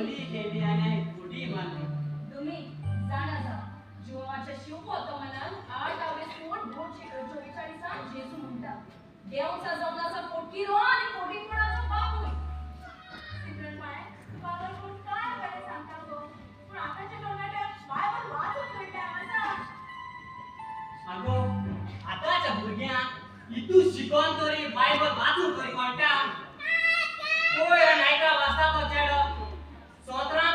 चोरी केली आनी उडी मारली. तुमी जाणा जा जिवाच्या शिवपोतमनान 8 ऑगस्ट 244 जेजू म्हणटा देवचा जावनाचा पोटकिरो आनी पोटीपणाचो बापूय. सिमरन माय बाबा कोण काय बरें सांगता गो, पूण आतांच्या तरणाट्यांक बायबल वाचूंक तरी टायम आसा? आगो आतांच्या भुरग्यांक इतू शिकोन तरी बायबल वाचूंक तरी कळटा? पयर नायका वाचता तो चेडो 17